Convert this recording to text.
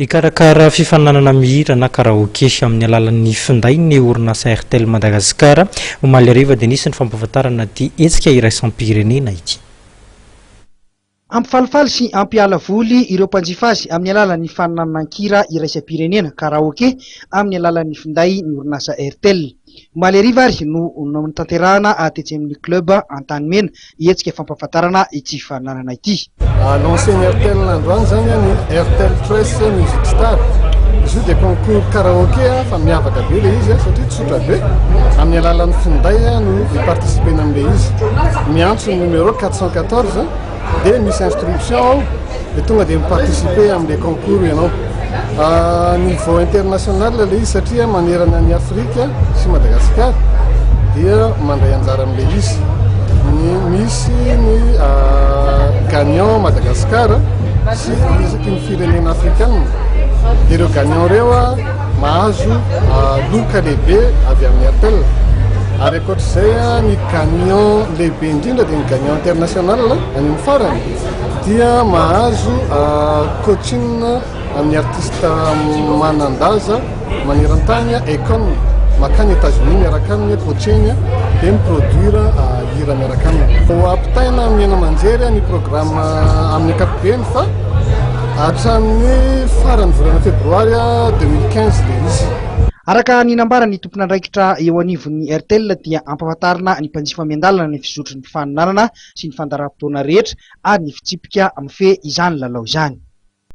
Hikarakara fifaninanana mihira na karaoke amin'ny alalan'ny finday ny orinasa Airtel Madagascar. Omaly hariva dia nisy ny fampahafantarana ity hetsika iraisam-pirenena ity. Hampifalifaly sy hampiala voly ireo mpanjifa azy amin'ny alalan'ny faninanana an-kira iraisam-pirenena, karaoke, amin'ny alalan'ny finday ny orinasa Airtel. Omaly hariva ary no notanterahana tetsy amin'ny Club Antanimena hetsika fampahafantarana ity fananana ity. Lancé-n'ny Airtel androany izany ny Airtel Trace Music Star. Izy io dia concours karaoke fa miavaka be ilay izy satria tsotra be. Amin'ny alalan'ny finday no hi-participer-na amin'ilay izy. Miantso ny numéro 414 dia misy instruction ao dia tonga dia mi-participer amin'ilay concours ianao. Niveau international ilay izy satria manerana an'i Afrika sy Madagasikara dia mandray anjara amin'ilay izy. Ny misy ny gagnant Madagasikara sy isaky ny firenena afrikana. Dia ireo gagnant ireo mahazo loka lehibe avy amin'ny Airtel. Ary ankoatr'izay ny gagnant lehibe indrindra dia ny gagnant international any amin'ny farany dia mahazo coaching amin'ny artiste manan-daza maneran-tany, Akon, makany Etats-Unis miaraka aminy, coaching dia mi-produire hira miaraka aminy. Ho ampitaina amin'ny haino aman-jery ny programme amin'ny ankapobeny fa hatramin'ny faran'ny volana febroary 2015 ilay izy. Araka ny nambaran'ny tompon'andraikitra eo anivon'ny Airtel dia ampahafantarina ny mpanjifa miandalana ny fizotry ny fifaninanana sy ny fandaharam-potoana rehetra ary ny fitsipika mifehy izany lalao izany.